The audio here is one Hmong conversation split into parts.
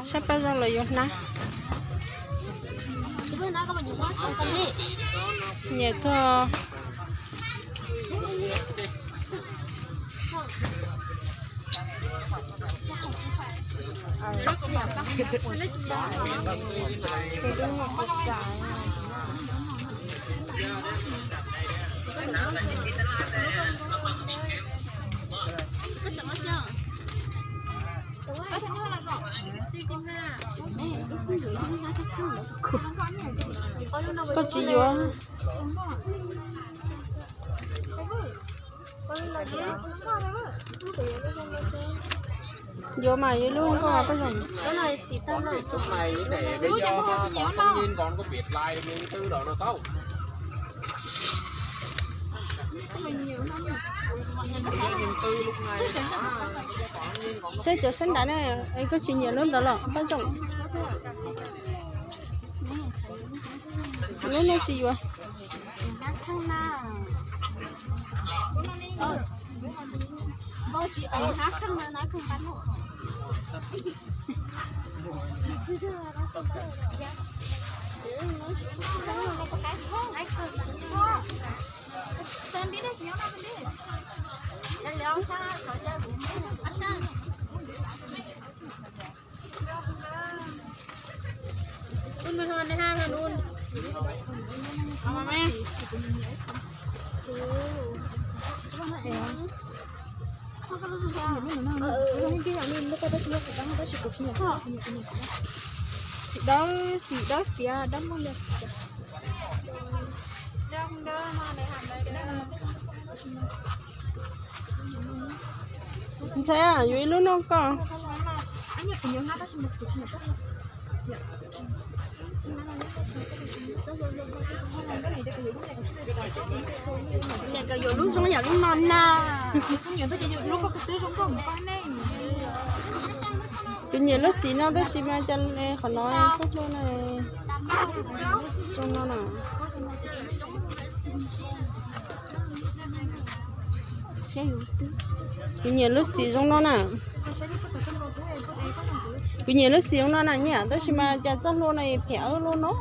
Saib Paj Zoo lawv yuav hnab. Nyiam kawg. Koj tsis yuav. Yuav mas yuav lub nkauj Paj Zoo. Saib cov sab nrad na, es koj tsis nyiam lub ntawd los Paj Zoo? Lub no tsis yuav. Dawb xim dawb xiav dawb muag li. Ntxhais, yuav ib lub noj koj. Niam kawm yuav lub zoo yam lub no na. Kuv nyiam lub xim no tab sis mas cas qhov no txoj hlua no zoo no na. Kuv nyiam lub xim zoo no na. Kuv nyiam lub xim zoo no na nyiam, tab sis mas cas txoj hlua no phem lub no.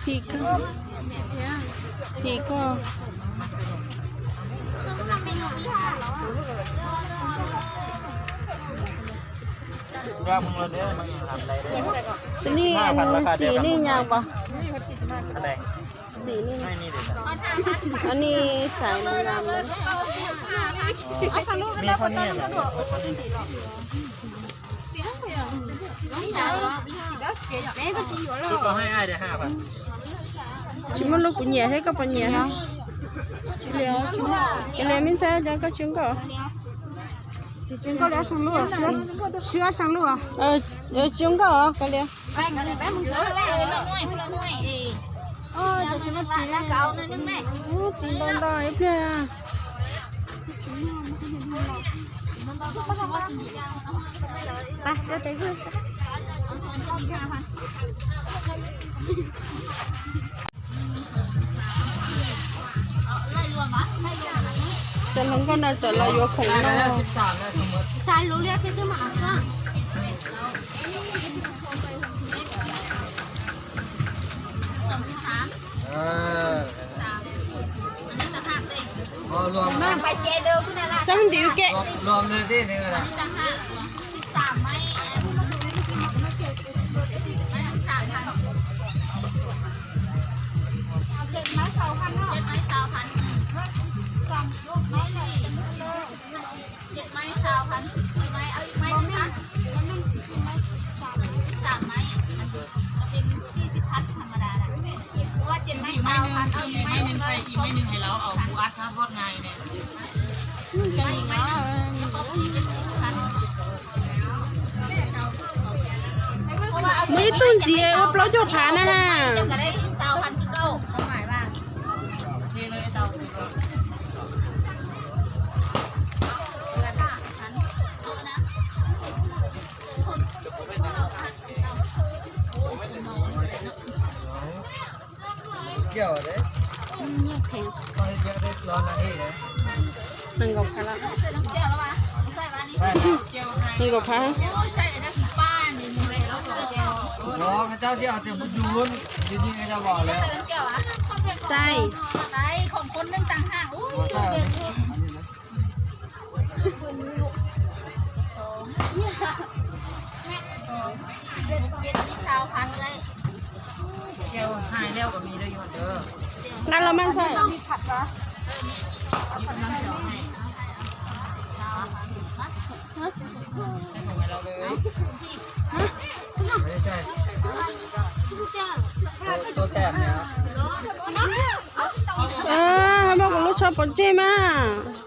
Phim koj, phim koj. Xim li, xim li nyam pom. Xim li, anw ni xaiv mus nyam. Tsis muaj lub kuv nyiam thiab koj puas nyiam? Li me ntxhais, koj tsw nkauj. Tsw nkauj li ob xees lub, tsw ob xees lub. Tsw nkauj os, koj li. Ntau ntau ib pliag. Cov hluas nkauj no tseem los yuav khoom no. Xab ntiv ke. Muaj ib tug ntxiv ua plaub caug phav na ha. Nees nkaum phav, nees nkaum phav. Xais. Nqa los mas xais. Muab kuv lub tsho pov tseg mas.